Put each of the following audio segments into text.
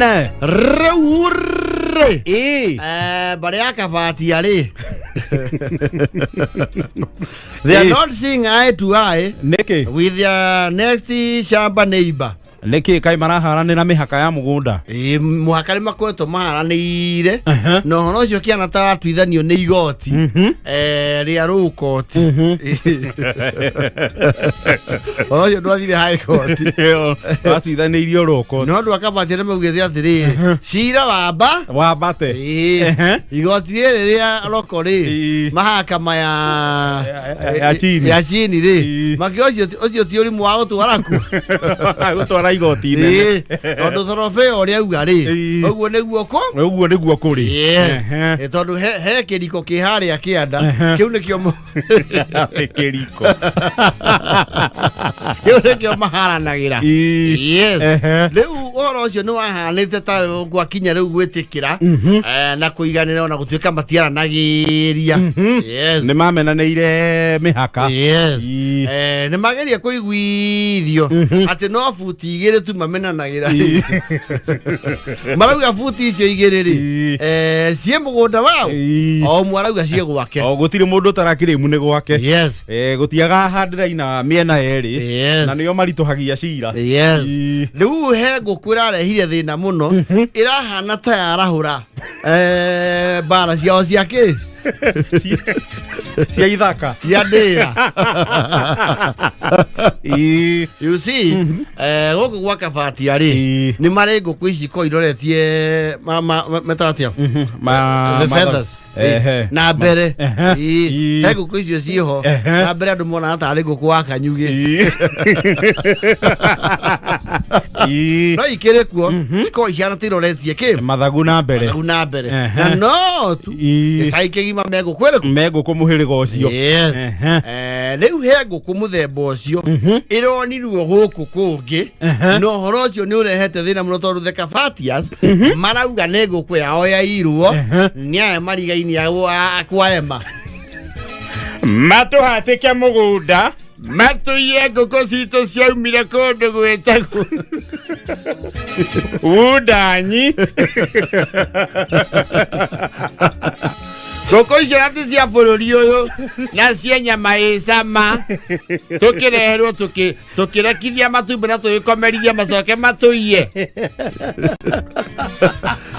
Tene. Rĩu rĩ, mbarĩ ya Kabatia rĩ, they are not seeing eye to eye Nĩkĩ? with their next shamba neighbor. Nĩkĩ kaĩ maraharanĩra mĩhaka ya mũgũnda? Ĩĩ, mũhaka nĩ makoretwo maharanĩire na ũhoro ũcio kĩana ta watuithanio nĩ igoti rĩa rũkoti. Ũhoro ũcio ndwathire high court. Watuithanĩirio rũko. No andũ a Kabatia nĩ maugĩte atĩrĩrĩ, cira wamba Wambate. Ĩĩ. Igoti rĩrĩ rĩa roko rĩ, mahakama ya Ya chini. Ya chini rĩ, makĩ ũcio ti ũrimũ wa gũtwara ku Gũtwara igoti inene. Ĩĩ, tondũ thorobe ũrĩa auga rĩ, ũguo nĩguo kũ Ũguo nĩguo kũrĩ. Tondũ he kĩriko kĩ harĩa kĩanda kĩu nĩkĩo Atĩ kĩriko. Kĩu nĩkĩo maharanagĩra. Yes. Rĩu ũhoro ũcio nĩ wahanĩte ta gwakinya rĩu gwĩtĩkĩra na kũiganĩra ona gũtuĩka matiaranagĩria. Yes. Nĩ mamenanĩire mĩhaka. Yes. Nĩ mageria kũiguithio atĩ no buti 2 tu mamenanagĩra. Marauga buti icio 2 rĩ, ciĩ mũgũnda wao. O ũmwe arauga ciĩ gwake. O gũtirĩ mũndũ ũtarakĩrĩmu nĩ gwake. Yes. Gũtiaga handĩraina mĩena yerĩ. Na nĩo maritũhagia cira. Yes. Rĩu he ngũkũ ĩrarehire thĩna mũno, ĩrahana ta yarahũra mbara ciao cia kĩ? Cia ithaka. Cia ndĩra. You see, gũkũ gwa Kabatia rĩ, nĩ marĩ ngũkũ ici ko iroretie metaga atĩa? The feathers. Na mbere. He ngũkũ icio ciĩho. Na mbere andũ monaga tarĩ ngũkũ wa kanyugĩ. No ikĩrĩ kuo, cikoragwo ihana ta iroretie kĩ? Mathagu na mbere. Mathagu na mbere. Na no tu gĩcagi kĩgima me ngũkũ ĩrĩkũ? Me ngũkũ mũhĩrĩga ũcio. Yes. Rĩu he ngũkũ mũthemba ũcio ĩronirwo gũkũ kũngĩ, na ũhoro ũcio nĩ ũrehete thĩna mũno tondũ the Kabatias marauga nĩ ngũkũ yao yairwo nĩ aya marigaini a kwa Ema. Matũhatĩke mũgũnda. Matũiye ngũkũ citũ ciaumire kũndũ gwĩtagwo Wundanyi. Ngũkũ icio na ti cia bũrũri ũyũ na cia nyama ĩ cama, tũkĩreherwo tũkĩrekithia matumbĩ na tũgĩkomerithia macoke matũiye.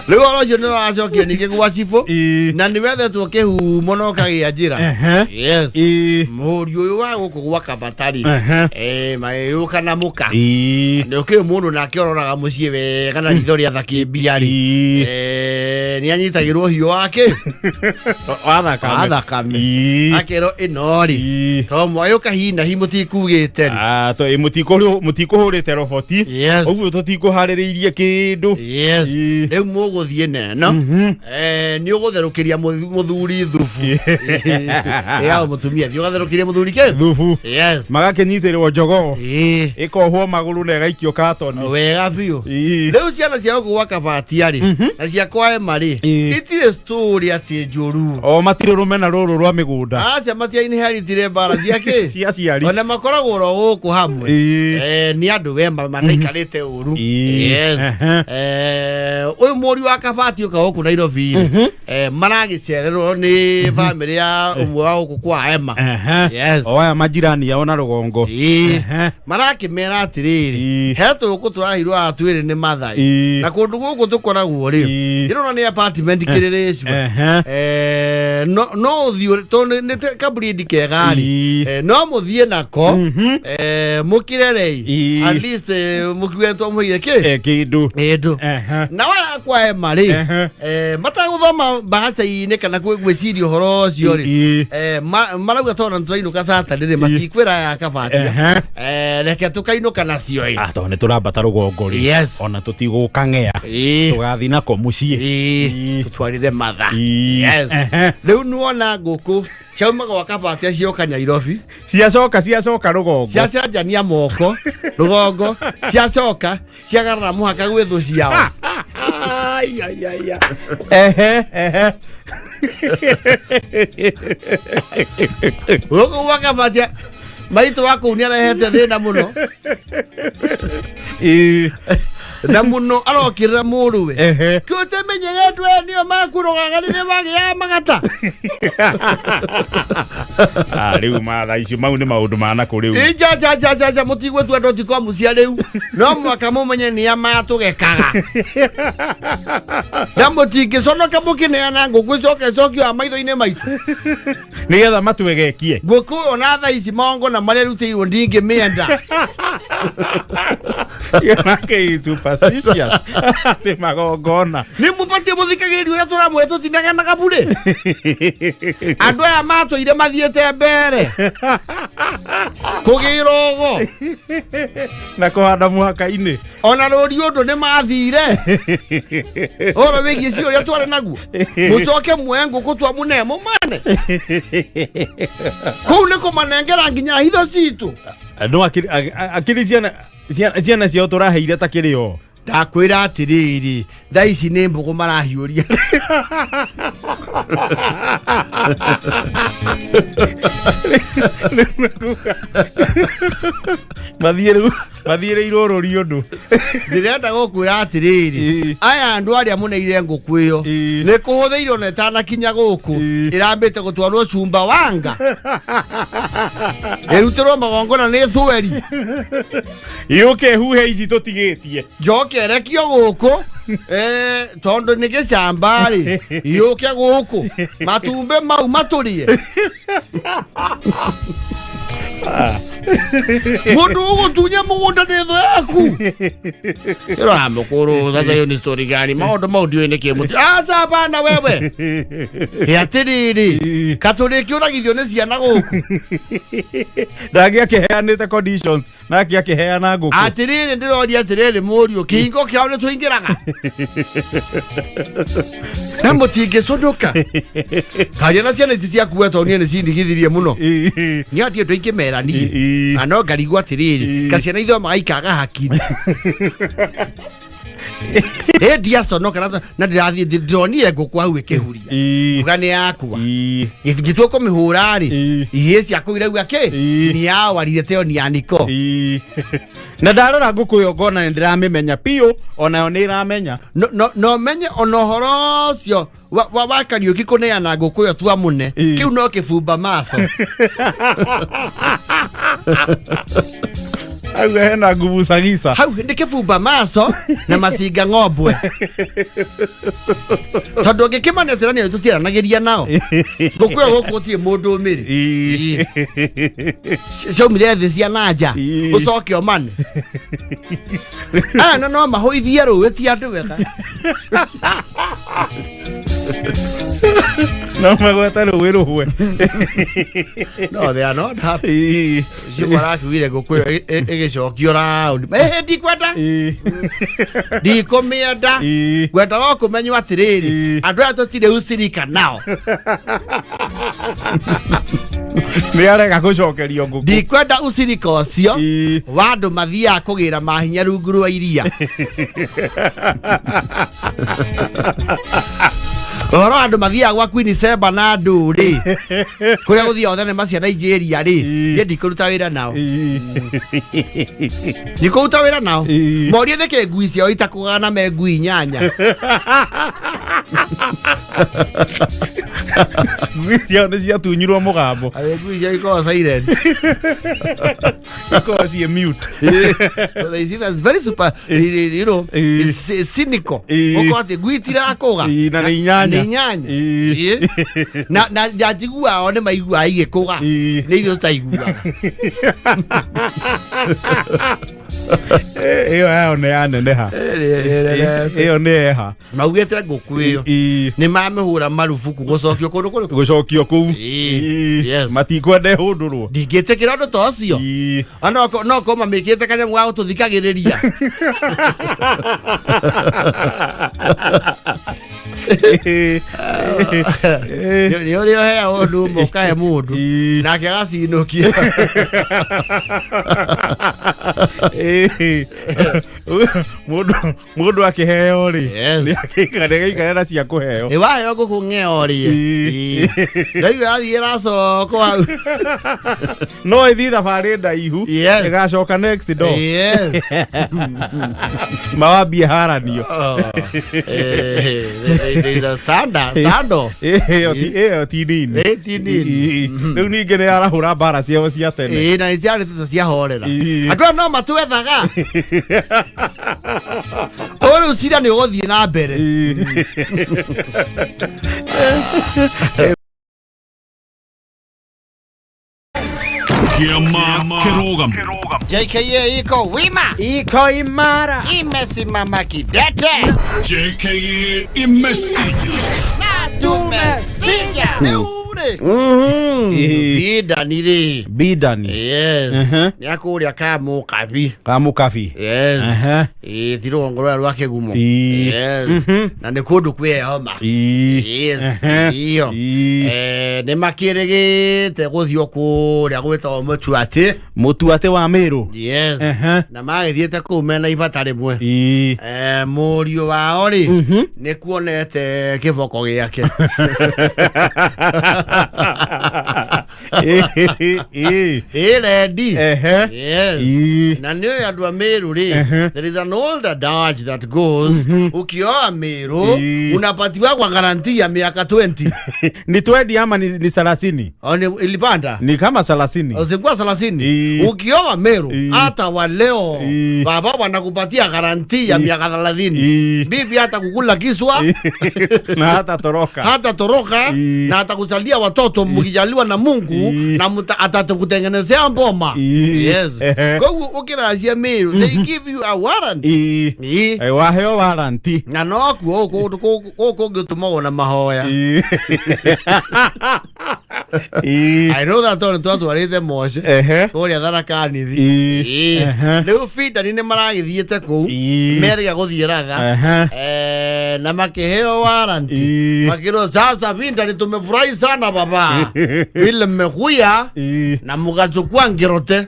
Rĩu ũhoro ũcio nĩ wacokio ningĩ gwa cibũ na nĩ wethetwo kĩhumo na ũkagĩa njĩra. Yes. Mũriũ ũyũ wa gũkũ gwa Kabatari magĩũka na mũka nĩ ũkĩũĩ mũndũ nake ũroraga mũciĩ wega na ritho rĩa thakĩmbia rĩ, nĩ anyitagĩrwo hiũ wake wa thakame. Wa thakame. Akerwo ĩno rĩ, to mwagĩũka hi na hi mũtikugĩte rĩ. Ah, to mũtikũhũrĩte roboti. Yes. Ũguo tũtikũharĩrĩirie kĩndũ. Yes. Rĩu mũgũthiĩ neno nĩ ũgũtherũkĩria mũthuri thubu ya mũtumia, thiĩ ũgatherũkĩrie mũthuri kĩ? Thubu. Yes. Magakĩnyitĩrwo jogoo ĩkohwo magũrũ na ĩgaikio katoni. Wega biũ. Rĩu ciana cia gũkũ gwa Kabatia rĩ na cia kwa Ema rĩ, itirĩ story atĩ njũru. O matirĩ rũmena rũrũ rwa mĩgũnda. Aca, matiainheritire mbara cia kĩ? Cia aciari. Ona makoragwo oro gũkũ hamwe. Nĩ andũ we mataikarĩte ũru. Yes. Ũyũ mũriũ wa Kabati ũka gũkũ Nairobi rĩ, maragĩcererwo nĩ bamĩrĩ ya ũmwe wa gũkũ kwa Ema. Yes. O aya majirani ao na rũgongo. Marakĩmera atĩrĩrĩ, he tũgũkũ tũraheirwo haha twĩrĩ nĩ Mathai na kũndũ gũkũ tũkoragwo rĩ, ndĩrona nĩ apartment kĩrĩrĩcua. No ũthiĩ tondũ nĩ kabreed kega rĩ, no mũthiĩ nako mũkĩrerei, at least mũkiuge twamũheire kĩ? Kĩndũ. Kĩndũ. Na waya kwa Ema rĩ, matagũthoma mbahaca-inĩ kana gwĩciria ũhoro ũcio rĩ, marauga tondũ nĩtũrainũka Saturday rĩ, matikwĩra aya Kabatia, reke tũkainũka nacio ĩ. Ah, tondũ nĩ tũrambata rũgongo rĩ, ona tũtigũkang'ea, tũgathiĩ nako mũciĩ. Tũtwarire matha. Yes. Rĩu nĩwona ngũkũ ciauma gwa Kabatia cioka Nyairobi. Ciacoka rũgongo. Ciacenjania moko rũgongo, ciacoka ciagarara mũhaka gwĩ thũ ciao. Ai, ai, ai, ai. Ehe, ehe. Gũkũ gwa Kabatia maitũ wa kũu nĩ arehete thĩna mũno. Na muno arokirira mũrũwe. Ehe. Kĩũtemenyere andũ aya nĩo makurogaga rĩrĩa magĩaga magata. Ah, rĩu matha icio mau nĩ maũndũ ma nakũ rĩu. Ija mũtigwetua dotcom cia rĩu no mwaka mũmenye nĩa matũgekaga na mũtingĩconoka mũkĩneana ngũkũ icoke ĩcokio wa maitho-inĩ maitũ. Nĩgetha matwegekie. Ngũkũ ona thaa ici magongona marĩa ĩrutĩirwo ndingĩmĩenda. Nake is superstitious atĩ magongona. Nĩ mũbatiĩ mũthikagĩrĩria ũrĩa tũramwĩra tũtinaganaga burĩ. Andũ aya matũire mathiĩte mbere kũgĩra ũgo na kũhanda mũhaka-inĩ. Ona rũri ũndũ nĩ mathire ũhoro wĩgiĩ cira ũrĩa twarĩ naguo, mũcoke muoe ngũkũ twa mũne mũmane kũu nĩ kũmanengera nginya hitho citũ. No akĩrĩ ciana ciao tũraheire ta kĩrĩ o. Ndakwĩra atĩrĩrĩ, thaa ici nĩ mbũgũ marahiũria. Mathiĩ rĩu mathiĩrĩirwo rũri ũndũ. Ndĩrenda gũkwĩra atĩrĩrĩ, aya andũ arĩa mũneire ngũkũ ĩyo, nĩ kũhũthĩirwo na ĩtanakinya gũkũ, ĩrambĩte gũtwarwo Sumbawanga ĩrutĩrwo magongona nĩ thweri. Yũke huhe ici tũtigĩtie. Njoke ĩrekio gũkũ, tondũ nĩ gĩcamba rĩ, yũke gũkũ matumbĩ mau matũrie. Mũndũ ũgũtunya mũgũnda nĩ thũ yaku. Ĩro ya mũkũrũ, sasa hiyo ni story gani? Maũndũ mau ndiũĩ nĩkĩ mũti aca bana wewe. Ĩ atĩrĩrĩ, katũrĩkĩũragithio nĩ ciana gũkũ. Ndangĩ akĩheanĩte conditions nake akĩheana ngũkũ. Atĩrĩrĩ, ndĩroria atĩrĩrĩ, mũriũ kĩhingo kĩao nĩ tũingĩraga na mũtingĩcũnũka karia na ciana ici ciaku we tondũ niĩ nĩ cindigithirie mũno. Nĩ andĩ ũndũ ingĩmera niĩ na no ngarigwo atĩrĩrĩ, ka ciana ithomaga ikaga hakiri ĩ ndiaconoka na ndĩrathiĩ ndĩronire ngũkũ hau ĩkĩhuria uga nĩ yakwa ngĩtua kũmĩhũra rĩ, ihĩĩ ciakũ irauga kĩ ni yao walileteo ni ya niko. Na ndarora ngũkũ ĩyo ngona nĩ ndĩramĩmenya biũ, onayo nĩ ĩramenya. No menye ona ũhoro ũcio wa Kariũki kũneana ngũkũ ĩyo tua mũne, kĩu no kĩbumba maco. Hau hena ngubucagisa. Hau nĩ kĩbumba maco na macinga ng'ombwe, tondũ ũngĩkĩmanetera nĩyo tũtiaranagĩria nao ngũkũ ĩyo gũkũ gũtirĩ mũndũ ũmĩrĩ. Ciaumire thĩ cia nanja. Ũcoke ũmane aya na no mahũithie rũĩ ti andũ wega. No magweta rũĩ rũhwe. No, they are not happy. Ũcio marakiugire ngũkũ ĩyo ĩgĩcokio raundi, ndikwenda, ndikũmĩenda. Ngwendaga o kũmenywo atĩrĩrĩ, andũ aya tũtirĩ ucirika nao. Nĩ arega gũcokerio ngũkũ. Ndikwenda ucirika ũcio wa andũ mathiaga kũgĩra mahinya rungu rwa iria. Ũhoro wa andũ mathiaga gwa Queen Seba na andũ rĩ, kũrĩa gũthiaga thenema cia Nigeria rĩ, niĩ ndikũruta wĩra nao. Ndikũruta wĩra nao. Morie nĩkĩ ngui ciao itakũgaga na me ngui 8. Ngui ciao nĩ ciatunyirwo mũgambo. Arĩ ngui ciao ikoragwo silent. Ikoragwo ciĩ mute. So they see that's very super, it's cynical. Ũkorwo atĩ ngui itirakũga. Na nĩ 8. Nĩ 8. Na njiguaga o nĩ maiguaga igĩkũga. Nĩ ithuĩ tũtaiguaga. Ĩyo yao nĩ yaneneha, ĩyo nĩ eha. Maugĩte ngũkũ ĩyo nĩ mamĩhũra marubuku gũcokio kũndũ kũrĩkũ? Gũcokio kũu. Yes. Matikwenda ĩhũndũrwo. Ndingĩtĩkĩra ũndũ ta ũcio. No korwo mamĩkĩte kanyamũ ga গũtũthikagĩrĩria. Nĩ ũrĩa ũheagwo ndũma ũkahe mũndũ nake agacinũkia. Mũndũ akĩheo rĩ, Yes. nĩ akĩikare na cia kũheo. Ĩ waheo ngũkũ ng'eo rĩ, ndaigua yathiĩ ĩracoka hau. No ĩthiĩ thabarĩ ndaihu, ĩgacoka next door. Mawambie haranio. Oh, there is a standoff. Ĩyo ti nini. Ĩ, ti nini. Rĩu ningĩ nĩ arahũra mbara ciao cia tene. Ĩ, na nĩ ciarĩ tũtũ ciahorera. Andũ aya no matwethaga koguo rĩu cira nĩ ũgũthiĩ na mbere. Kĩama kĩrũgamo. JKA iko wima, iko imara, imesimama kidete. JKA imesija. Tumesija rĩu rĩ bindani rĩ. Bidani. Yes, nĩ akũrĩa kamũkabi. Kamũkabi. Yes. Ĩ, ti rũgongo rũrĩa rwa kĩgumo. Yes, na nĩ kũndũ kwĩ homa. Yes. Iyo. Nĩ makĩrĩgĩte gũthiĩ kũrĩa gwĩtagwo Mũtuatĩ. Mũtuatĩ wa Mĩrũ. Yes. Na magĩthiĩte kũu mena ibata rĩmwe. Mũriũ wao rĩ, nĩ kuonete kĩboko gĩake. Ĩ rendi. Yes. Na nĩ ũyũ andũ a Meru rĩ, there is an old adage that goes, ukioa Meru unapatiwa kwa guarantee ya miaka 20. Ni 20 ama ni 30? O, ni ilipanda. Ni kama 30. Usikuwa 30. Ukioa Meru, hata wa leo baba wanakupatia guarantee ya miaka 30. Bibi hata kukula kiswa na hata toroka. Hata toroka na atakuzalia watoto mkijaliwa na Mungu na atakutengenezea mboma. Yes. Koguo ukiracia Meru, they give you a warrant. Waheo warranty. Na nokuo gũkũ kũngĩ tũmagwo na mahoya. I know that tondũ twatwarĩte Moce kũrĩa Tharaka Nithi. Rĩu bindani nĩ maragĩthiĩte kũu, merĩga gũthiĩ ratha. Na makĩheo warrant. Makĩrwo sasa bindani, tumefurahi sana baba vile mmekuya na mukachukua Ngirote.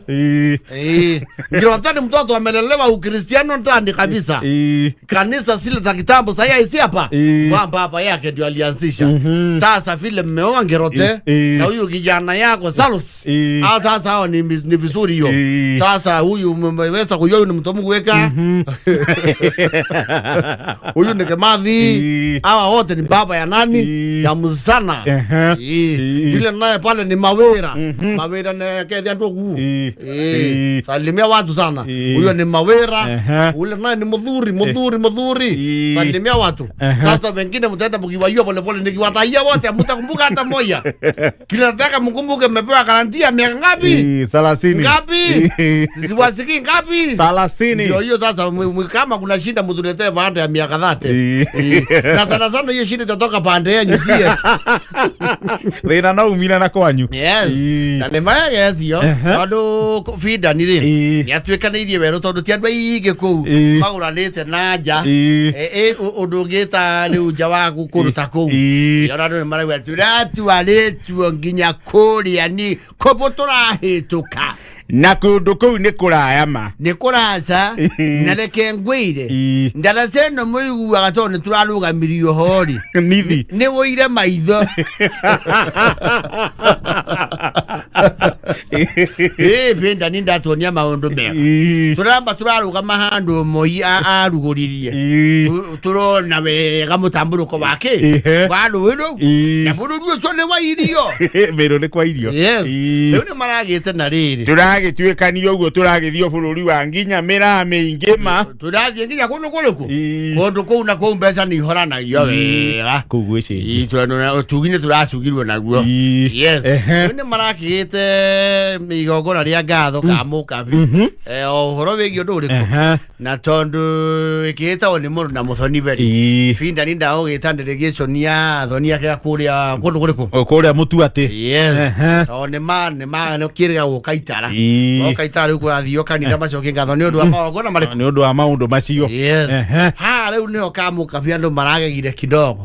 Ngirote ni mtoto amelelewa Ukristiano ndani kabisa. Kanisa zile za kitambo sasa hizi hapa kwa baba yake ndio alianzisha. Sasa vile mmeoa Ngirote na huyu kijana yako Salus, ah, sasa hao ni vizuri hiyo. Sasa huyu mmeweza kujua huyu ni mtu mkuweka, huyu ni Kemathi, hawa wote ni baba ya nani? Ya msana. Yule naye pale ni Mawera. Mawera ne kethia ndugu. Salimia watu sana. Huyo ni Mawera. Ule naye ni mudhuri, mudhuri, mudhuri. Salimia watu. Sasa wengine mtaenda mkiwajua polepole, nikiwataia wote mtakumbuka hata moja. Kila nataka mkumbuke mmepewa garantia ya miaka ngapi? 30. Ngapi? Siwasikii ngapi? 30. Ndio hiyo sasa, kama kuna shida mtuletee baada ya miaka 30. Na sana sana hiyo shida itatoka pande yenyu, si yetu. Thĩna no umire na kwanyu. Yes. Na nĩ magecio tondũ bindani rĩ, nĩ atuĩkanĩirie werũ tondũ ti andũ aingĩ kũu magũranĩte na nja. Ũndũ ũngĩta rĩu nja wa kũndũ ta kũu. Ona andũ nĩ marauga tũratwarĩtwo nginya kũrĩa ni kũbũ tũrahĩtũka. Na kũndũ kũu nĩ kũraya ma. Nĩ kũraca. Na reke ngwĩre, ndaraca ĩno mũiguaga tondũ nĩ tũrarũgamirio ho rĩ, nithi nĩ wũire maitho. Ĩ bindani ndatuonia maũndũ mega. Tũramba tũrarũgama handũ Moi arugũririe. Tũrona wega mũtambũrũko wake wa rũĩ rũu na bũrũri ũcio nĩ wa irio. Mĩrũ nĩ kwa irio. Yes. Rĩu nĩ maragĩte na rĩrĩ Tũragĩtuĩkanio ũguo, tũragĩthiĩ bũrũri wa nginya mĩraa mĩingĩ ma. Tũrathiĩ nginya kũndũ kũrĩkũ? Kũndũ kũu na kũu mbeca nĩ ihoranagio wega. Kũu gwĩcĩnjia. Ĩ, tondũ ũtugi nĩ tũracugirwo naguo. Yes. Rĩu nĩ marakĩgĩte igongona rĩa ngatho ka mũkabi. O ũhoro wĩgiĩ ũndũ ũrĩkũ? Na tondũ ĩkĩĩtagwo nĩ mũndũ na mũthoni beri bindani ndagũgĩta delegation ya athoni ake a kũrĩa kũndũ kũrĩkũ? O kũrĩa mũtu atĩ. Yes. Tondũ nĩ ma nĩ ma nĩ kĩrĩga gũka itara. Moka ithaa rĩu kũrathio kanitha macokie ngatho nĩ ũndũ wa magongona marĩkũ? Nĩ ũndũ wa maũndũ macio. Yes. Ha rĩu nĩho kamũkabi andũ maragegire kidogo.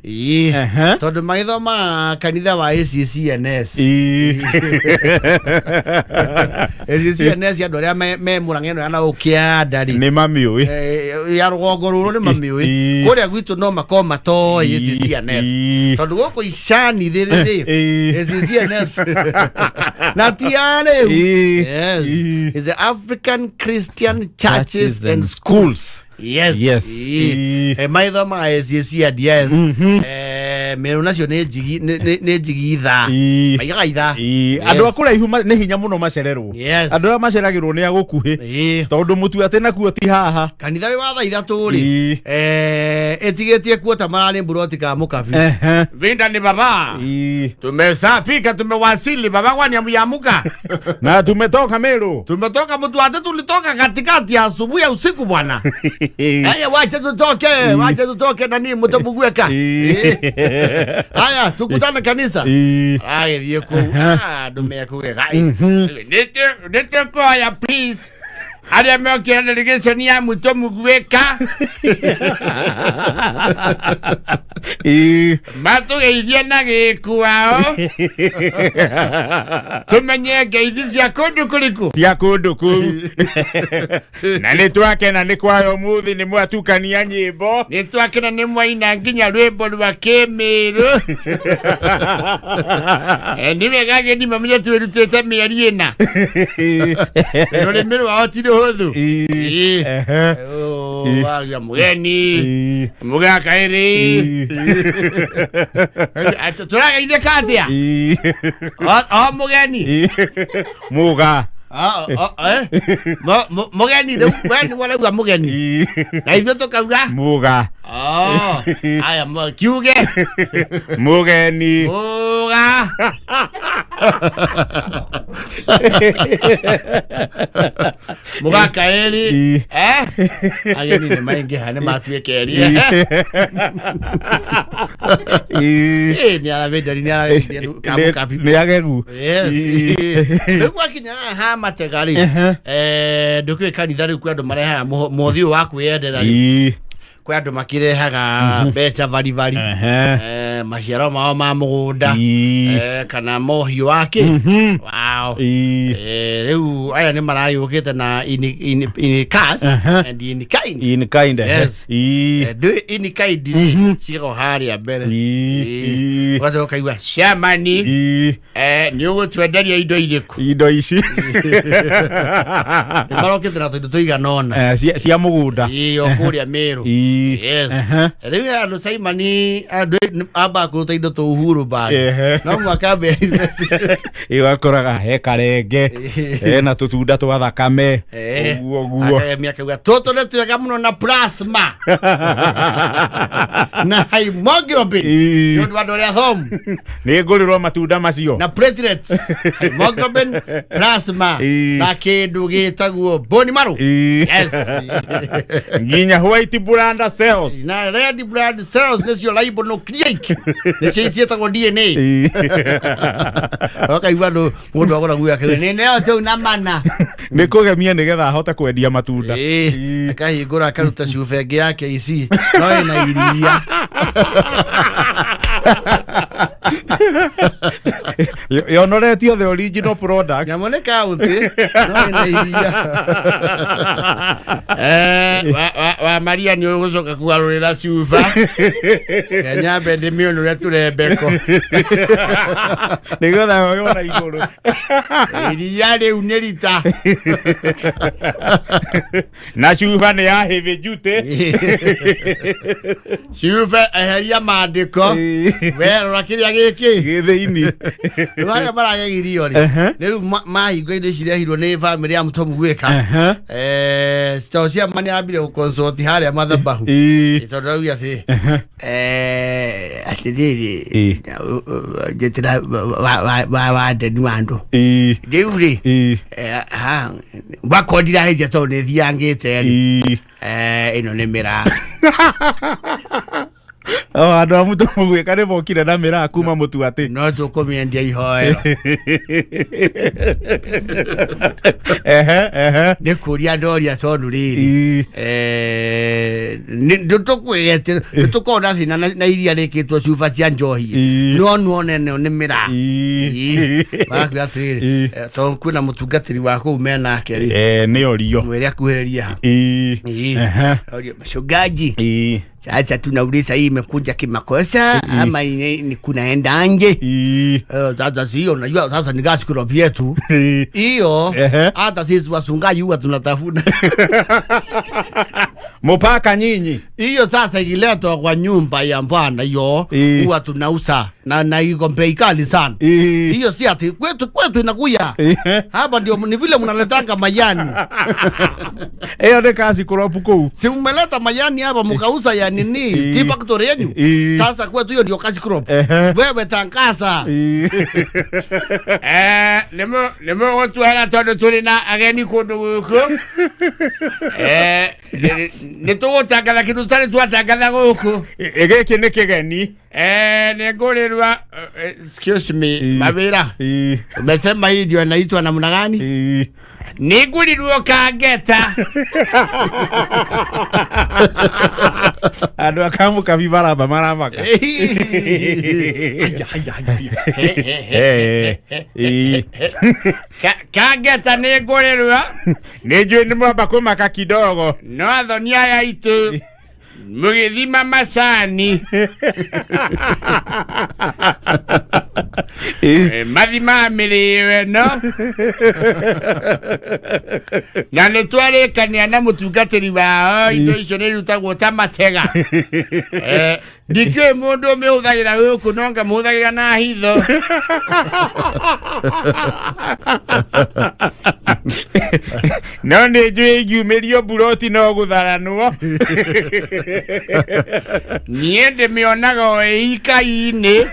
Ĩĩ. Tondũ magĩthomaga kanitha wa ACCNS. ACCNS andũ arĩa me Mũrang'a ĩno ya na ũkĩanda rĩ. Nĩ mamiũĩ. Ya rũgongo rũrũ nĩ mamiũĩ. Kũrĩa gwitũ no makorwo matoĩ ACCNS. Tondũ gũkũ icani rĩrĩ rĩ ACCNS na ti ya rĩu. Yes. It's the African Christian Churches and Schools. Yes. Yes. Maitho ma ACCNS. Mĩrũ nacio nĩ njigi nĩ njigi ithaa. Maigaga ithaa. Andũ a kũraihu nĩ hinya mũno macererwo. Andũ arĩa maceragĩrwo nĩ a gũkuhĩ. Tondũ mũtu atĩ nakuo ti haha. Kanitha wĩ wa thaa ithatũ rĩ. Ĩtigĩtie kuota mararĩ mburoti ka mũkabi. Vinda ni baba. Tumeshafika, tumewasili baba, kwani hamujaamka? Na tumetoka Meru. Tumetoka mtu ate tulitoka katikati ya asubuhi ya usiku bwana. Haya wacha tutoke, wacha tutoke nani mtamugweka. Haya tukutane kanisa. Agĩthiĩ kũu andũ mekũgega. Nĩtũkoya please. Arĩa mekĩra delegation ya mũto mũguĩka matũgeithie na gĩkuao tũmenye ngeithi cia kũndũ kũrĩkũ cia kũndũ kũu. Na nĩ twakena nĩ kwayo ũmũthĩ nĩ mwatukania nyĩmbo. Nĩ twakena nĩ mwaina nginya rwĩmbo rwa kĩmĩrũ. Nĩ wega ageni mamenye twĩrutĩte mĩeri ĩna. Rũrĩmĩ rwao ti rũhũthũ. Wagĩa mũgeni mũgaka ĩrĩ tũrageithĩka atĩa o mũgeni Mũga mũgeni rĩu we nĩ warauga mũgeni na ithuĩ tũkauga mũga. Aya kiuge mũgeni mũga. Mũgaka ĩrĩ ageni nĩ maingĩha nĩ matuĩka eri. Nĩ aravĩndari nĩ arageithia kamũkabi. Nĩ agegu. Rĩu gwakinya haha ha matega rĩ ndũkĩũĩ kanitha rĩu kwĩ andũ marehaga mũthĩ ũyũ wa kwĩyendera rĩ kwĩ andũ makĩrehaga mbeca baribari maciaro mao ma mũgũnda kana mohiũ wake wao. Rĩu aya nĩ maragĩũkĩte na in cash and in kind. In kind. Yes. Ndũĩ in kind rĩ ciĩko harĩa mbere. Ũgacoka ũkaigua ciamani nĩ ũgũtwenderia indo irĩkũ? Indo ici. Nĩ marokĩte na tũindo tũigana ũna. Cia mũgũnda. Ĩĩ o kũrĩa Meru. Yes. Rĩu he andũ Simon andũ ambaga kũruta indo tũ Uhuru bag. No mũhaka ambe investigate. Ĩgakoraga he karenge hena tũtunda twa thakame ũguo ũguo. Akagemia akauga tũtũ nĩ twega mũno na plasma na hemoglobin. Nĩ ũndũ wa andũ arĩa athomu. Nĩ ngũrĩrwo matunda macio. Na platelets, hemoglobin, plasma na kĩndũ gĩtagwo bone marrow. Yes. Nginya white blood cells. Na red blood cells nĩcio ribonucleic. Nĩcio ciĩtagwo DNA. Ũkaigua andũ mũndũ agũra guo akauga nĩ neo tũu na mana. Nĩ kũgemia nĩgetha ahote kwendia matunda. Akahingũra akaruta cuba ĩngĩ ya KC no ĩna iria. Yonoretio the original product. Nyamũ nĩ kaunti no ĩna iria. Wa Maria nĩ ũgũcoka kũgarũrĩra cuba. Kenya mbende mĩũnũre tũrembeko. Nĩgetha yona igũrũ. Iria rĩu nĩ rita. Na cuba nĩ ya heavy duty. Cuba eheria maandĩko. We rora kĩrĩa gĩkĩ. Gĩ thĩinĩ. Rĩu arĩa maragegirio rĩ nĩ rĩu mahingo indo ici irehirwo nĩ bamĩrĩ ya mũtomu gwĩka. Tondũ cia ma nĩ ambire gũconsult harĩa mathabahu. Tondũ auga atĩ atĩrĩrĩ njĩtĩra wa ndeni wa andũ. Rĩu rĩ wakorwo ndirahĩtia tondũ nĩ thiangĩte rĩ ĩno nĩ mĩraa. O andũ a mũtu mũgwĩka nĩ mokire na mĩraa kuma mũtu atĩ. No tũkũmĩendia ihoero. Ehe ehe. Nĩ kũria ndoria tondũ rĩrĩ, nĩtũkwĩrete nĩtũkorwo na thĩna na iria rĩkĩtwo cuba cia njohi, no nuone nĩo nĩ mĩraa. Marakwĩra atĩrĩrĩ, tondũ kwĩna mũtungatĩri wa kũu menake rĩ, Nĩ orio. Mwĩre akuhĩrĩrie ha. Ehe. Orio, mchungaji, sasa tunauliza, hii imekuja kimakosa ama ni kunaenda nje? Sasa sio, unajua sasa ni cash crop yetu hiyo. Hata sisi wasungaji huwa tunatafuna. Mupaka nyinyi. Hiyo sasa ikiletwa kwa nyumba ya bwana hiyo, huwa tunauza na iko bei kali sana. Hiyo si ati kwetu inakuya hapa, ndio ni vile mnaletanga majani. Ĩyo nĩ cash crop kũu. Si mmeleta majani hapa mkauza ya nini, tea factory yenyu? Sasa kwetu hiyo ndio cash crop. Wewe tangaza. Nĩmũgũtuohera tondũ tũrĩ na ageni kũndũ gũkũ. Nĩ tũgũtangatha kĩndũ tũtarĩ twatangatha gũkũ. Gĩkĩ nĩ kĩgeni. Nĩ ngũrĩrwa, excuse me, mawĩra. Umesema hii ndio inaitwa namna gani? Nĩ ngũrirwo kangeta. Andũ a Kamũkabi maramba maramaka. Haya, haya, haya. Kangeta nĩ ngũrĩrwa. Nĩ njũĩ nĩ mwamba kũmaka kidogo. No athoni aya aitũ mũgĩthima macani, mathimaga mĩrĩo ĩno, na nĩ twarĩkania na mũtungatĩri wao indo icio nĩ irutagwo ta matega. Ndikĩũĩ mũndũ ũmĩhũthagĩra gũkũ, no ngamũhũthagĩra na hitho. No nĩ njũĩ ingiumĩrio mburoti no gũtharanwo. Niĩ ndĩmĩonaga o ĩika-inĩ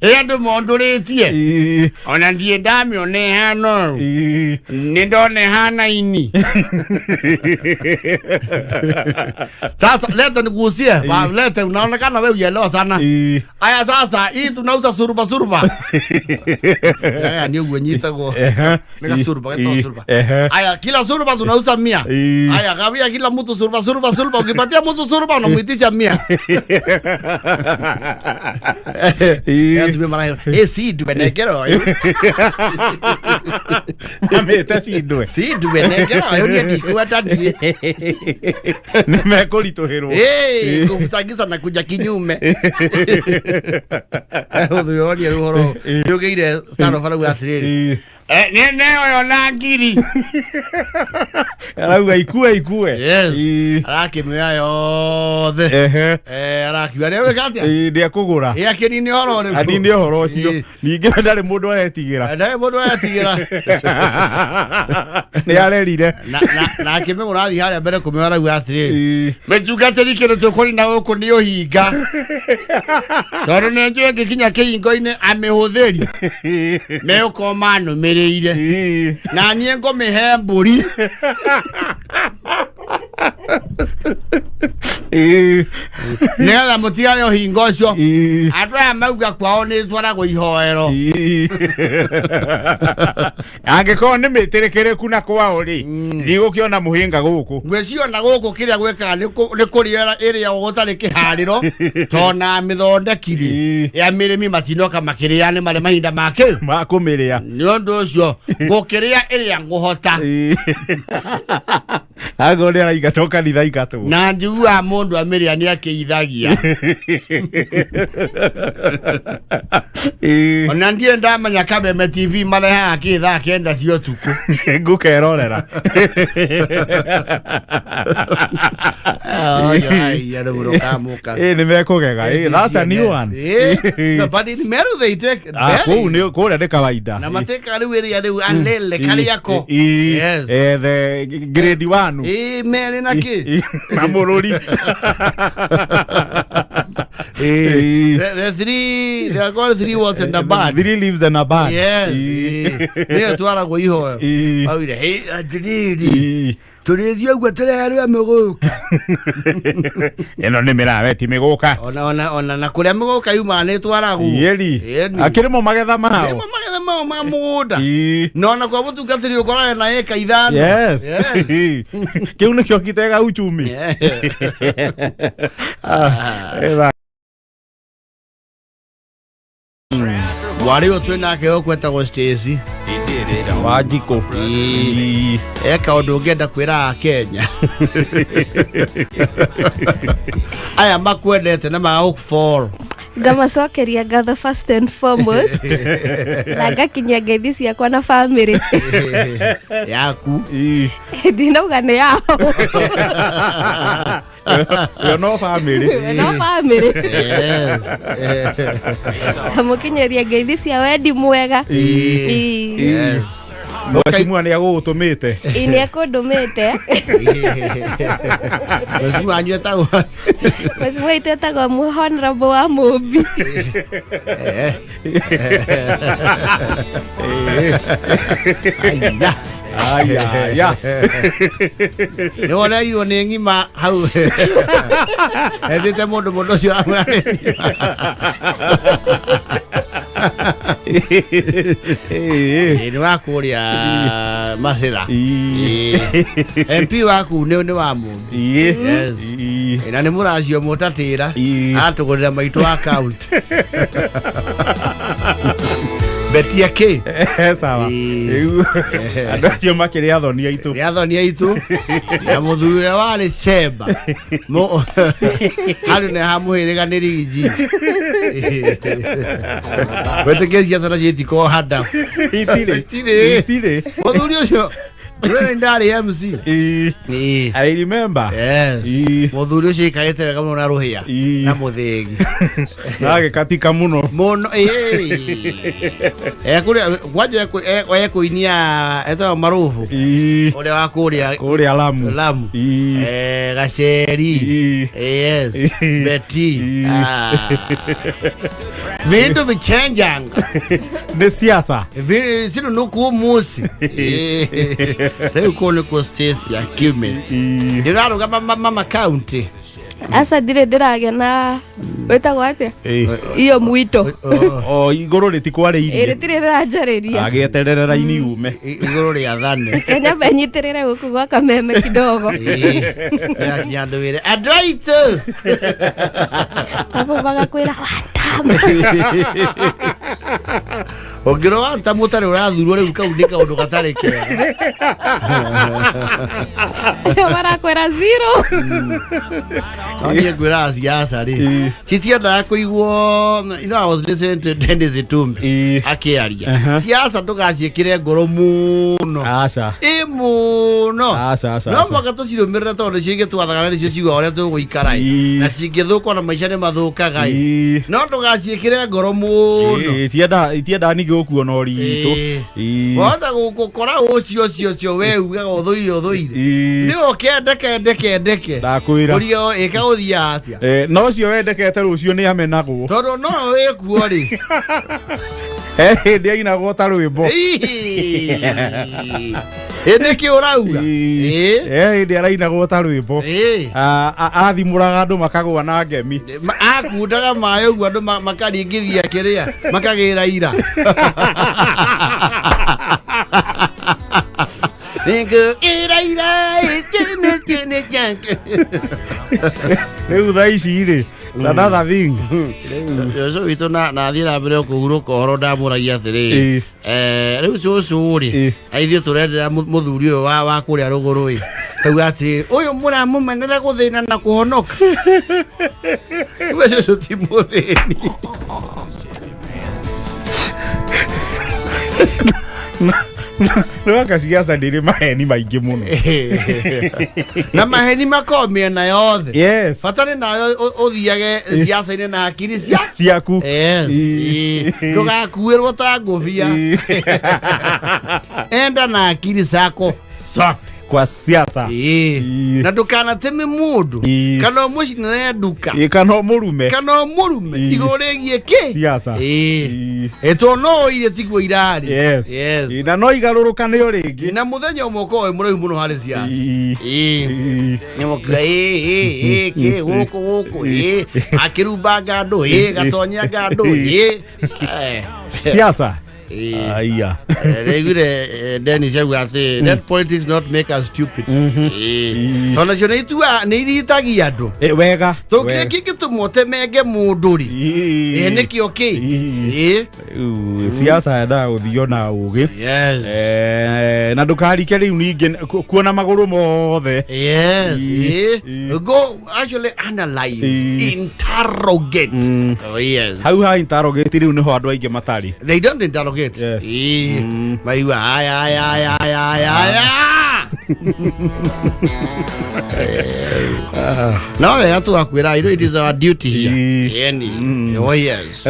ĩ andũ mondũrĩtie, ona ndiĩ ndamĩona ĩhana ũũ. Nĩ ndona ĩhana ini. Sasa leta nikuuzie. Leta, unaonekana wewe uelewa sana. Aya, sasa hii tunauza suruba suruba. Aya ni uguo nyitagwo. Nika suruba, gato suruba. Aya, kila suruba tunauza 100. Aya, gawia kila mtu suruba suruba suruba. Ukipatia mtu suruba unamuitisha 100. Ya tume mara. Si dubenekero. Mamĩte cindwe. Si dubenekero. Ayo ni ndikuwa niĩ. Nĩ mekũritũhĩrwo. Kufusagiza na kuja kinyume. Ũthũyorie rũhoro. Nĩũgĩire Stano barauga atĩrĩrĩ. Nĩ neoyo na ngiri. Arauga ikue ikue. Yes. Arakĩmĩoya yothe. Arakiuga nĩwĩka atĩa? Nĩ ekũgũra. Akĩnine ũhoro rĩu. Anine ũhoro ũcio. Ningĩ ndarĩ mũndũ aretigĩra. Ndarĩ mũndũ aretigĩra. Nĩ arerire. Na akĩmĩgũra athiĩ harĩa mbere kũmĩoya arauga atĩrĩrĩ. Mĩtungatĩri, kĩndũ tũkũrina gũkũ nĩ ũhinga, tondũ nĩ njũĩ ngĩkinya kĩhingo-inĩ amĩhũthĩri megũkorwo manũmĩrĩire, na niĩ ngũmĩhe mbũri. Nĩgetha mũtigane ũhinga ũcio. Andũ aya mauga kwao nĩ twaragwo ihoero. Angĩkorwo nĩ mĩtĩrĩkĩrĩku na kwao rĩ, ndigũkĩona mũhĩnga gũkũ. Ngwĩciria ona gũkũ kĩrĩa gwĩkaga nĩ kũrĩa ĩrĩa gũtarĩ kĩharĩro, tona mĩthondeki rĩ ya mĩrĩmi matinoka makĩrĩa nĩ marĩ mahinda make ma kũmĩrĩa. Nĩ ũndũ ũcio ngũkĩrĩa ĩrĩa ngũhota. Angorwo nĩ araingatwo kanitha aingatwo. Na njiguaga mũndũ amĩrĩa nĩ akĩithagia. Ona ndiĩ ndamenya Kameme TV marehaga kĩ thaa 9 cia ũtukũ. Ngũkerorera. Nĩ mekũgega. That's a new one. No, but in Meru they take Kũu nĩ kũrĩa nĩ kawaida. Na mateka rĩu ĩrĩa rĩu alele Kariako. Yes. The grade 1. Merĩ na kĩ? Na mũrũri. The three, they are called three words and a bird. Three leaves and a bird. Yes. Nĩyo twaragwo ihoyo. Augire, hey, atĩrĩrĩ. Tũrĩthiĩ ũguo tũreherwe mĩgũka. Ĩno nĩ mĩrawe ti mĩgũka. Ona ona ona na kũrĩa mĩgũka yumaga nĩ ĩtwaragwo. Yeri. Ĩni. Akĩrĩ mo magetha mao. Nĩmo magetha mao ma mũgũnda. Ii. Na ona kwa mũtungatĩri ũkoraga na ĩka 5. Yes. Yes. Kĩu nĩkĩo kitega uchumi. Yeah. Ĩtha. Mwarĩ ũyũ twĩ nake ũkwetagwo Stacy. Wanjikũ. Ii. Ii. E kaũndũ ũngĩenda kwĩra Akenya aya makwendete na magagũfollow. Ngamacokeria ngatho first and foremost, na ngakinyia ngeithi ciakwa na family. Yaku. Ii. Ndinauga nĩ yao. Yo no family. No family. Yes. Ngamũkinyĩria ngeithi cia wendi mwega. Ii. Ii. Yes. Mheshimiwa nĩ agũgũtũmĩte. Ii, nĩ ekũndũmĩte. Mheshimiwa wanyu etagwo? Mheshimiwa witũ etagwo Honorable wa Mũmbi. Aya. Aya, aya. Nĩ wonereirwo nĩ ng'ima hau etĩte mũndũ mũndũ ũcio amwĩra nĩ ng'ima. Ĩĩ. Ĩĩ, nĩ wa kũrĩa Mathĩra. Ii. Ĩĩ. MP waku nĩ wa Mũmbi. Ĩĩ. Yes. Ii. Ĩ, na nĩ mũracio mũtatĩra. Ii. Atũgũrĩra maitũ account betia kĩ. Sawa. Ĩĩ. Rĩu andũ acio makĩrĩ athoni aitũ. Nĩ athoni aitũ na mũthuri ũrĩa warĩ cemba harĩ nĩ hamũhĩrĩga nĩ rigi wetĩkie ciaca nacio itikorwo hadafu. Itirĩ. Itirĩ. Itirĩ. Mũthuri ũcio we nĩ ndarĩ MC. Ĩĩ. Ĩĩ. I remember. Yes. Ĩĩ. Mũthuri ũcio aikarĩte wega mũno na rũhĩa Ĩĩ. na mũthĩgi. Na agĩkatika mũno. Mũno ekũrĩa kwanja ekũinia etagwo Marũbũ. Ĩĩ. Ũrĩa wa kũrĩa Kũrĩa Lamu. Lamu. Ĩĩ. Gaceri. Ĩĩ. Yes. Ĩĩ. Beti. Ĩĩ. Ah. Vindu vichenjanga. Nĩ siasa. Sino nuku musi rĩu kũu nĩkuo Stacy akiumĩte. Ĩĩ. Nĩ ũrarũgama mama county? Aca, ndirĩ ndĩragĩa na wĩtagwo atĩa Ĩĩ. iyo mwito. O igũrũ Ĩ, rĩtikwarĩirie. rĩtirĩ rĩranjarĩria. Agĩeterere raini yume. Igũrũ rĩa thane. Kenya menyitĩrĩre gũkũ gwa kameme kidogo. Yakinya andũ wĩre andũ aitũ. Abo bagakwĩra watam. Ũngĩrora ta mũtarĩ ũrathurwo rĩu kau nĩ kaũndũ gatarĩ kega. Marakwĩra zero. No niĩ ngwĩraga ciaca rĩ Ĩĩ. citiendaga kũigwo. I was listening to Dennis Itumbi Ĩĩ. akĩaria. Aha. Ciaca ndũgaciĩkĩre ngoro mũno. Aca. Ĩ mũno. Aca, aca, No aca. mũhaka tũcirũmĩrĩre tondũ nĩcio ingĩtwathaga na nĩcio ciugaga ũrĩa tũgũikara ĩ. Ĩĩ. Na cingĩthũka ona maica nĩ mathũkaga ĩ. Ĩĩ. No ndũgaciĩkĩre ngoro mũno. Ĩĩ, itiendaga ningĩ gũkuo na ũritũ. Ĩĩ. Ĩĩ. Wahota gũkora ũcio ũcio ũcio we ugaga ũthũire ũthũire Ĩĩ. nĩ ũkende kende kendeke. Ndakwĩra. Ũria ĩka gũthiaga atĩa. Na ũcio wendekete rũciũ nĩ amenagwo. Tondũ no wĩkuo rĩ. He hĩndĩ ainagwo ta rwĩmbo. Ĩ nĩkĩ ũrauga? Ĩĩ. Ĩ. He hĩndĩ arainagwo ta rwĩmbo. Ĩ. Athimũraga andũ makagũa na ngemi. Akundaga maĩ ũguo andũ makaringithia kĩrĩa makagĩra ira. Nĩngũkĩra ira ĩtene tene janke. Rĩu thaa ici rĩ, it's another thing. Ũcio witũ na athiĩ na mbere kũhurũka ũhoro ndamũragia atĩrĩrĩ. Ĩĩ. Rĩu cũcũ rĩ Ĩĩ. na ithuĩ tũrendera mũthuri ũyũ wa kũrĩa rũgũrũ ĩ kauga atĩ ũyũ mũramũmenera gũthĩna na kũhonoka we cũcũ ti mũthĩni. Nĩwaka siasa ndĩrĩ maheni maingĩ mũno. Na maheni makorwo mĩena yothe. Yes. Bata nĩ nawe ũthiage ciaca-inĩ na hakiri cia Ciaku. Yes. Ĩĩ. Ĩĩ. Ndũgakuĩrwo ta ngũbia. Ĩĩ. Enda na akili zako zote. Kwa siasa. Ĩĩ. Ĩĩ. Na ndũkanateme mũndũ Ĩĩ. kana ũmũcinĩre nduka Ĩ, kana ũmũrume. Kana ũmũrume Ĩĩ. igũrũ rĩgiĩ kĩ Siasa. Ĩĩ. Ĩĩ. Ĩ, tondũ no iria tiguo irarĩ. Yes. Yes. Ĩ, na no igarũrũkane o rĩngĩ. Na mũthenya ũmwe ũkorwo wĩ mũraihu mũno harĩ siasa. Ĩĩ. Ĩĩ. Ĩĩ. Nĩmũkiuga ĩ ĩ ĩ kĩ gũkũ gũkũ ĩ akĩrumbanga andũ ĩ gatonyanga andũ ĩ. Eh. Siasa. Ĩĩ. Aya. Rĩguire Dennis auga atĩ let politics not make us stupid. Ĩĩ. Tondũ nacio nĩ itua nĩ iritagia andũ. Ĩ, wega. Tondũ kĩrĩa Wega. kĩngĩtũma ũtemenge mũndũ rĩ, Ĩĩ. ĩ nĩkĩo kĩ? Ĩĩ. Ĩĩ. Rĩu, siasa yendaga gũthio na ũgĩ. Yes. Na ndũkarike rĩu ningĩ kuona magũrũ mothe. Yes. Ĩĩ. Ĩĩ. Go actually analyze, Ĩĩ. interrogate. Oh, yes. Hau ha interrogate rĩu nĩho andũ aingĩ matarĩ. They don't interrogate. Yes. Ĩĩ. Maigua aya aya aya aya aya aya. No wega tũgakwĩra, you know it is our duty here. Ĩĩ. Ĩni. Oh yes.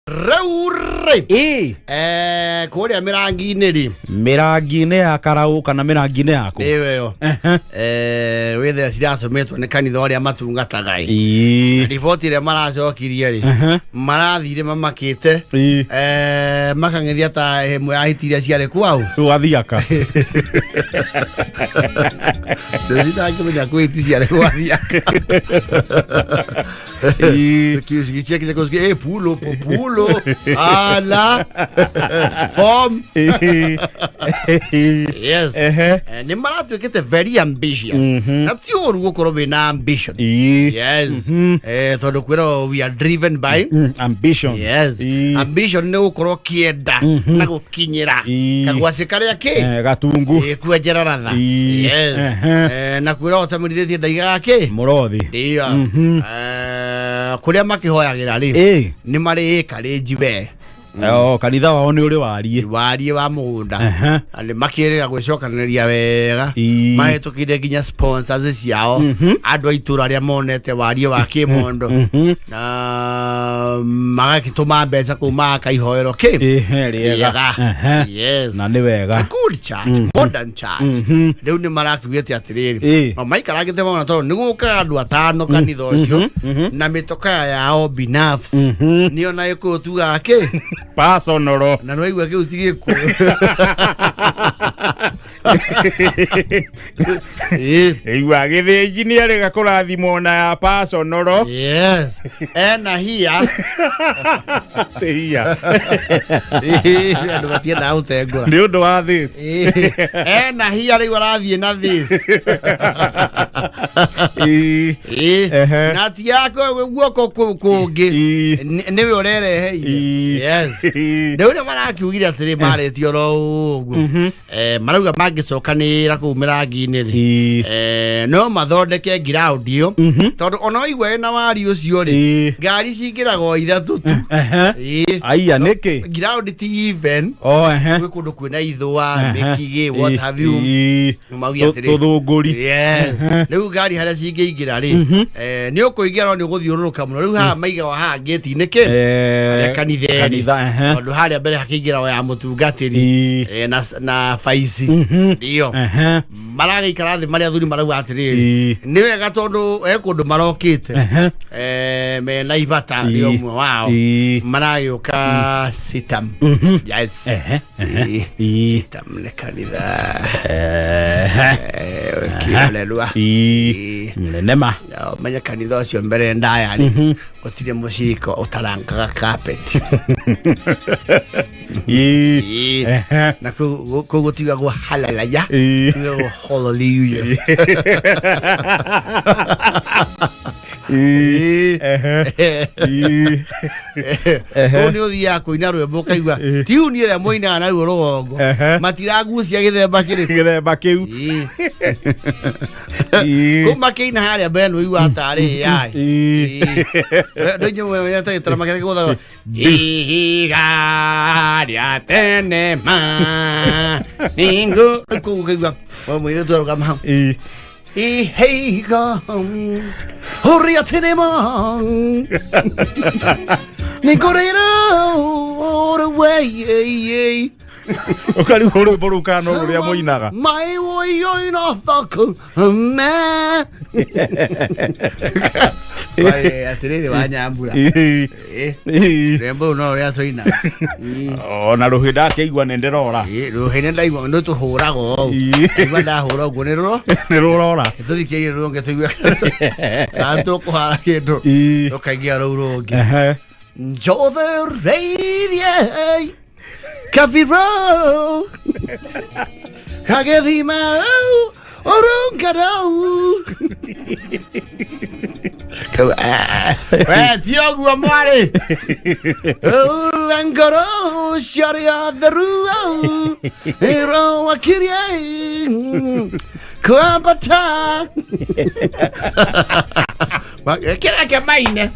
Rĩu rĩ. Ĩ. Kũrĩa mĩrangi-inĩ rĩ. Mĩrangi-inĩ ya karaũ kana mĩrangi-inĩ yaku? Nĩyo ĩyo. Wĩthe ciratũmĩtwo nĩ kanitha ũrĩa matungataga ĩ. Ĩĩ. Riboti ĩrĩa maracokirie rĩ, marathire mamakĩte. Makang'ethia ta ĩmwe ya hiti iria ciarĩ kwao. Gwathiaka. Ndingĩmenya kwĩ hiti ciarĩ gwathiaka. Ĩĩ. Kisikia kisikia pulo pulo ala form. Ĩĩ. Yes. Nĩ maratuĩkĩte very ambitious, na ti ũru gũkorwo wĩna ambition. Ĩĩ. Yes, tondũ kwĩrwo we are driven by Ambition. Yes. Ĩĩ. Ambition nĩ gũkorwo kĩenda na gũkinyĩra kagwacĩ karĩa kĩ Gatungu. Kwenjera ratha. Ĩĩ. Yes. Na kwĩrwo ũtamũrithĩtie ndaigaga kĩ Mũrothi. Ndio. Kũrĩa makĩhoyagĩra rĩ, nĩ marĩ ĩkarĩnji we. Oh, kanitha wao nĩ ũrĩ wariĩ. Wariĩ wa mũgũnda. Na nĩ makĩrĩga gwĩcokanĩrĩria wega. Mahĩtũkire nginya sponsors ciao, andũ a itũra arĩa monete wariĩ wa kĩmondo na magagĩtũma mbeca kũu magaka ihoero kĩ Ĩhe, rĩega. Rĩega. Yes. Na nĩ wega. A good church, modern church. Rĩu nĩ marakiugĩte atĩrĩrĩ, maikarangĩte mona tondũ nĩ gũkaga andũ atano kanitha ũcio na mĩtokaa yao binafsi, nĩyo na gĩkũyũ tugaga kĩ? Personal. Na nĩwaigua kĩu ti gĩkũyũ. Ĩĩ. Igua gĩthĩnji nĩ arĩga kũrathimwo na ya personal. Yes, ena hia. Tĩia. Ĩĩ, andũ matiendaga gũtengũra. Nĩ ũndũ wa this. Ĩĩ, ena hia rĩu arathiĩ na this. Ĩĩ. Ĩĩ. Na ti yako guoko kũngĩ. Nĩwe ũrereheire. Yes. Rĩu nĩ marakiugire atĩrĩ, marĩtie oro ũguo, marauga mangĩcokanĩra kũu mĩrangi-inĩ rĩ, no mathondeke ground ĩyo, tondũ ona waigua ĩna wari ũcio rĩ, ngari cingĩraga o ithatũ tu. Ĩĩ. Aya nĩkĩ? Ground ti even. Oh, ehe. Gwĩ kũndũ kwĩna ithũa, mĩkigĩ, what have you. Mauge atĩrĩ, Tũthũngũri. Yes, rĩu ngari harĩa cingĩingĩra rĩ, nĩ ũkũingĩra no nĩ ũgũthiũrũrũka mũno. Rĩu haha maigawa haha ngĩti-inĩ kĩ harĩa kanitha ĩrĩ. Kanitha, ehe. Tondũ harĩa mbere hakĩingĩra o ya mũtungatĩri na baici ndio maragĩikara thĩ marĩa athuri marauga atĩrĩrĩ, nĩ wega tondũ he kũndũ marokĩte mena ibata rĩa ũmwe wao maragĩũka sitam. Yes. Ehe. Sitam nĩ kanitha kĩrorerwa. Nene ma. Menye kanitha ũcio mbere ndaya rĩ, gũtirĩ mũcirika ũtarangaga carpet. Ĩĩ. Na kũu gũtigagwo halalaya, gũtigagwo hallelujah. Ĩĩ. Kũu nĩ ũthiaga kũina rwĩmbo ũkaigua tiuni ĩrĩa mũinaga naruo rũgongo matiragucia gĩthemba kĩrĩkũ. Gĩthemba kĩu. Ĩĩ. Kũu makĩina harĩa mbere nĩ ũiguaga tarĩ AI. Ndũnyũmenyete gĩtarama kĩrĩa gĩgũthagwo ihiga rĩa tene ma ningu kũu ũkaigua mũirĩtu arũgama hau, ihiga ũrĩa tene ma nĩngũrĩra ũrĩ. Ũkarigwo rwĩmbo rũu kana no rũrĩa mũinaga. Mai woioi no thoko me. Wae, atĩrĩrĩ wa nyambura. Ĩĩ. Eh, Ĩĩ. rwĩmbo rũu no rũrĩa tũina. Ona rũhĩ ndakĩigua nĩ ndĩrora. Ĩĩ, rũhĩ nĩ ndaigua nĩ tũhũraga ũũ. Ĩĩ. Ndaigua ndahũra ũguo nĩ rũro. Nĩ rũrora. Tũthikĩrĩrie rũngĩ tũigue kana tũkũhara kĩndũ. Ĩĩ. Tũkaingĩra rũu rũngĩ. Ehe. Njothereirie kabiro kagethima urungaro. We ti ũguo mwarĩ ngoro ciarĩa theru ĩrowakirie kwambata kĩreke maine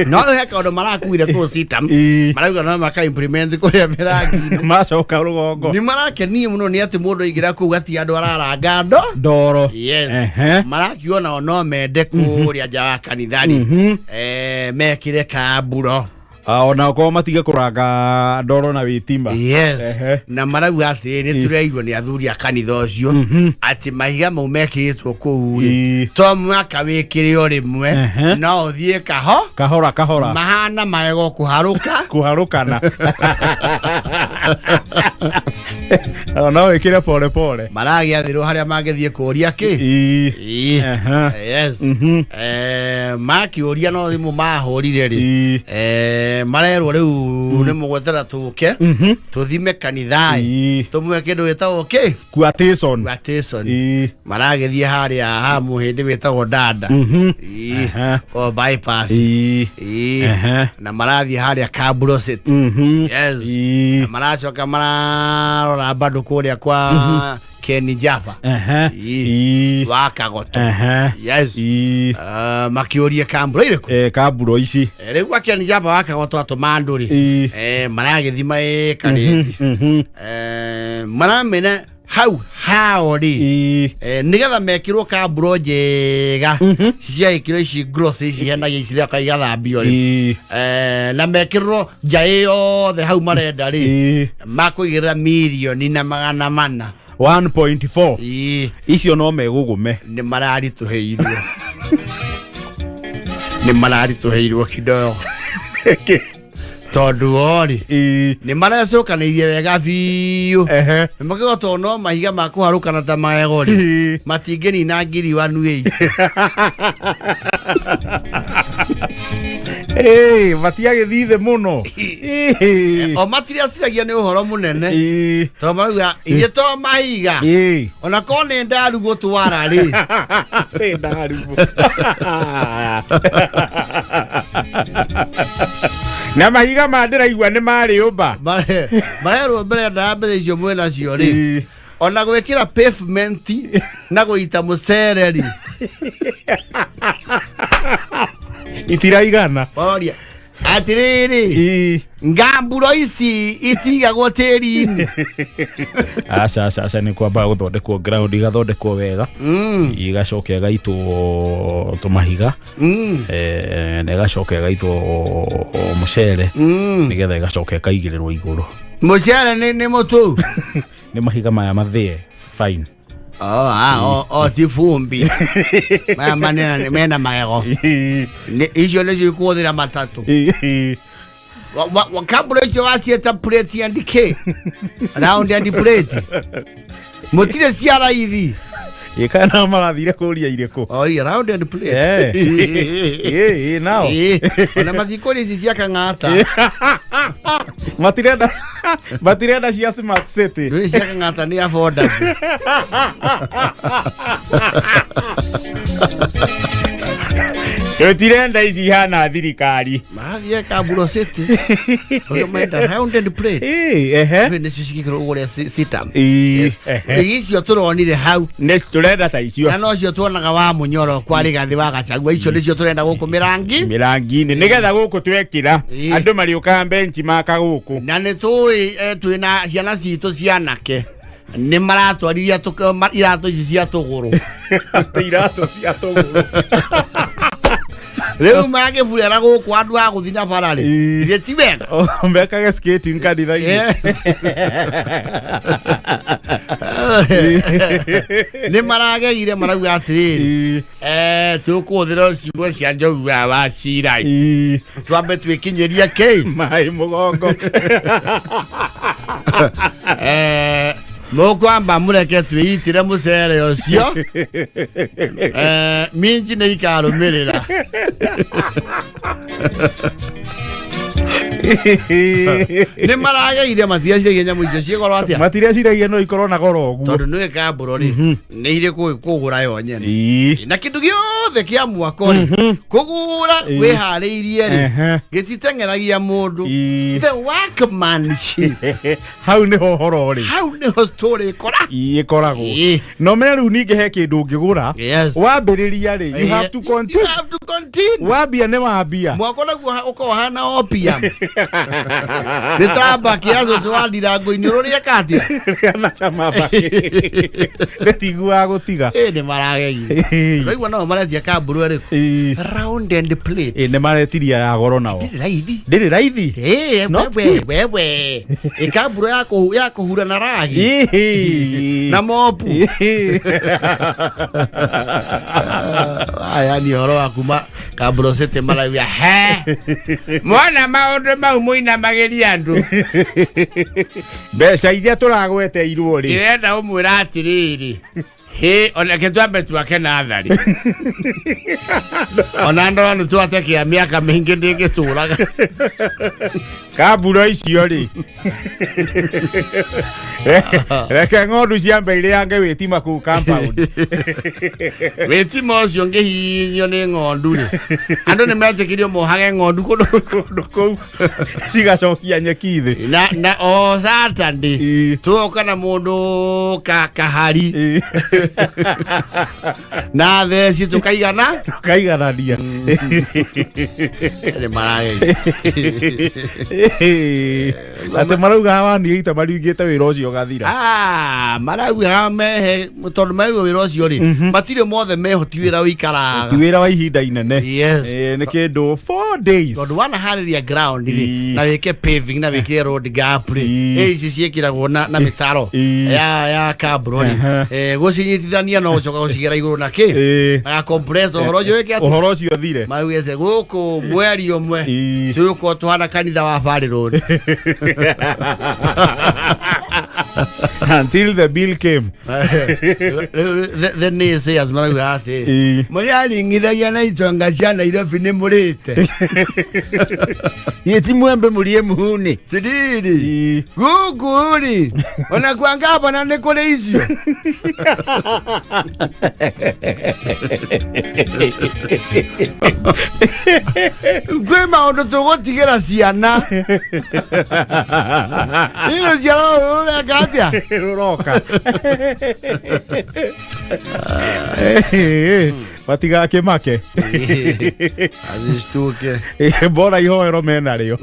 no he kaũndũ marakuire kũu sitam. Ĩĩ. Marauga no maka implement kũrĩa mĩrangi-inĩ. Macoka rũgongo. Nĩ marakenie mũno nĩ atĩ mũndũ aingĩra kũu gatirĩ andũ araranga ndo. Ndoro. Yes. Ehe. Marakiuga nao no mende kũrĩa nja wa kanitha rĩ, mekĩre kamburo. Ah, ona okorwo matige kũranga ndoro na witima. Yes. Ehe. Na marauga atĩ nĩ tũraigua nĩ athuri a kanitha ũcio atĩ mahiga mau mekĩrĩtwo kũu rĩ, Ĩĩ. to mwaka wĩkĩre o rĩmwe, no ũthiĩ kaho Kahora kahora. Mahana magego kũharũka. Kũharũkana. No wĩkĩre pole pole. Maragĩathĩrwo harĩa mangĩthiĩ kũũria kĩ. Ĩĩ. Ĩĩ. Ehe. Yes. Makĩũria no thimũ mahũrire rĩ, Ĩĩ. Marerwo rĩu nĩ mũgwetera tũke tũthime kanitha Ĩĩ. tũmwe kĩndũ gĩtagwo kĩ. Quotation. Quotation. Ĩĩ. Maragĩthiĩ harĩa ha mũhĩndĩ wĩtagwo danda. Ĩĩ. O bypass. Ĩĩ. Ĩĩ. Na marathiĩ harĩa Kaburo City. Yes. Ĩĩ. Na maracoka mararora bado kũrĩa kwa Ken Jaffa. Ĩĩ. Ĩĩ. Wa Kagoto. Yes. Ĩĩ. Makĩũrie kamburo irĩkũ. Kamburo ici. Rĩu gwa Ken Jaffa wa Kagoto atũma andũ rĩ, Ĩĩ. Maragĩthima ĩ karĩti. Maramena hau hao rĩ, Ĩĩ. Nĩgetha mekĩrwo kamburo njega cia ikĩro ici gross ici henagia ici thaka igathambio rĩ, Ĩĩ. Na mekĩrwo nja ĩyothe hau marenda rĩ, Ĩĩ. makũigĩrĩra mirioni na 400. 1.4. Ĩĩ. Icio no megũgũme. Nĩ mararitũhĩirwo, nĩ mararitũhĩirwo kidogo tondũ orĩ Ĩĩ. nĩ marecokanĩirie wega biũ. Ehe. Makĩgo tondũ no mahiga ma kũharũkana ta magego rĩ, Ĩĩ. matingĩnina ngiri wanu ĩ. Ĩĩ, matiagĩthiĩ thĩ mũno. Ĩĩ. O matiraciragia nĩ ũhoro mũnene Ĩĩ. tondũ marauga ithuĩ to mahiga, Ĩĩ. ona korwo nĩ ndaru gũtwara rĩ. Ĩ, ndaru. Na mahiga ma ndĩraigua nĩ marĩũmba. Marerwo mbere nda mbeca icio mwĩnacio rĩ, Ĩĩ. ona gwĩkĩra pavement na gũita mũcere rĩ, Itiraigana. Oria atĩrĩrĩ, Ĩĩ. ngamburo ici itigagwo tĩri-inĩ? Aca, aca, aca, nĩ kwamba gũthondekwo ground, igathondekwo wega, igacoka ĩgaitwo tũmahiga, na ĩgacoka ĩgaitwo mũcere, nĩgetha ĩgacoka ĩkaigĩrĩrwo igũrũ. Mũcere nĩ mũtu? Nĩ mahiga maya mathĩe fine. Oh, ah, oh, ti vumbi maya manene mena magego. Icio nĩcio ikũhũthĩra matatũ. Kambura icio waciĩta plate and k round and plate mũtirĩ cia raithi. Ĩ, kana marathire kũria irĩkũ? Oria round and plate. Ĩ, ĩ, nao. Ĩ, ona matikũria ici cia kang'ata. Matirenda cia smart city. Ndũĩ cia kang'ata nĩ affordable. Tũtirenda ici ihana thirikari. Marathiĩ kamburo city ũrĩa menda round and plate. Ĩ, ehe. Ndũĩ nĩcio cigĩkĩrwo kũrĩa sitam. Ĩ, ehe. Icio tũronire hau. Nĩ tũrenda ta icio. Na nocio tuonaga wa mũnyoro kwa Rigathi wa Gachagua, icio nĩcio tũrenda gũkũ mĩrangi. Mĩrangi-inĩ nĩgetha gũkũ twekĩra andũ marĩũkaga benchi maka gũkũ. Na nĩ tũĩ twĩna ciana citũ cianake nĩ maratwarithia iratũ ici cia tũgũrũ. Atĩ iratũ cia tũgũrũ. Rĩu mangĩburera gũkũ andũ a gũthiĩ na bara rĩ, Ĩĩ. githĩ ti wega? Oh, mekage skating kanitha-inĩ. Yes. Nĩ marageire marauga atĩrĩrĩ, tũkũhũthĩra ciugo cia Njogu wa Wachira, twambe twĩkinyĩrie kĩ Maĩ mũgongo. Mũkwamba mũreke twĩitĩre mũcere ũcio, minji nĩ ikarũmĩrĩra. Nĩ marageire, matireciria nyamũ icio ciĩ goro atĩa. Matireciragia no ikorwo na goro ũguo. Tondũ nĩ kambũro rĩ, nĩ irĩ kũgũra yo nyene, na kĩndũ gĩothe kĩa mwako rĩ, kũgũra wĩharĩirie rĩ, gĩtiteng'eragia mũndũ. The workmanship. Hau nĩho ũhoro ũrĩ. Hau nĩho story ĩkora. Ĩkoragwo. No menya rĩu ningĩ he kĩndũ ũngĩgũra, wambĩrĩria rĩ, you have to You continue. have to continue. Wambia nĩ wambia. Mwako naguo ũkorwo hana opium, nĩ ta mbakĩ ya cũcũ wa ndirango-inĩ ũrĩa katia. Na cama mbakĩ rĩtiguaga gũtiga. Ĩ nĩ marageire. Ũraigua nao maretia kamburu ĩrĩkũ? Round and plate. Nĩ maretiria ya goro nao. Ndĩrĩ raithi. Ndĩrĩ raithi. Ĩ, Not wewe cheap. wewe ĩkamburu ya kũhura na ragi na mopu. Aya ni ũhoro wa kuma Kamburu City, marauga he mwana maũndũ mau mũinamagĩria andũ. Mbeca iria tũragweteirwo rĩ, Ndĩrenda ũmwĩra atĩrĩrĩ, hĩ oneke twambe twake nathari, ona ndora nĩ twatekea mĩaka mĩingĩ ndĩngĩtũraga. Kamburo icio rĩ, reke ng'ondu ciambe irĩange wĩtima kũu compound. Wĩtima ũcio ngĩhihinyio nĩ ng'ondu rĩ, andũ nĩ metĩkirio mohage ng'ondu kũndũ kũndũ kũu cigacokia nyeki thĩ. Na o Saturday tuoka na mũndũ kahari na theci tũkaigana. Tũkaiganania. Nĩ marageria. Atĩ marauga waniita mariugĩte wĩra ũcio ũgathira. Ah, maraugaga mehe tondũ maigua wĩra ũcio rĩ, matirĩ mothe meho, ti wĩra ũikaraga. Ti wĩra wa ihinda inene. Yes. Nĩ kĩndũ 4 days. Tondũ wanaharĩria ground rĩ, na wĩke paving na wĩkĩre road gap rĩ, ici ciĩkĩragwo na mĩtaro ya kabro rĩ, gũcinyitithania no gũcoka gũcigera igũrũ na kĩ na compress ũhoro ũcio wĩke atĩ ũhoro ũcio thire. Maugĩte gũkũ mweri ũmwe tũgũkorwo tũhana kanitha wa Valley Road. Until the bill came. The naysayers marauga atĩ mũrĩaringithagia na itonga cia Nairobi nĩ mũrĩte. Ĩ ti mwembe mũrie muhuni. Tiriri gũkũ rĩ, ona kwa ngavana nĩ kũrĩ icio. Kwĩ maũndũ tũgũtigĩra ciana ino ciana rũreka atĩa. Rũroka matigakĩmake. Azishtuke. Bora ihoero menarĩo.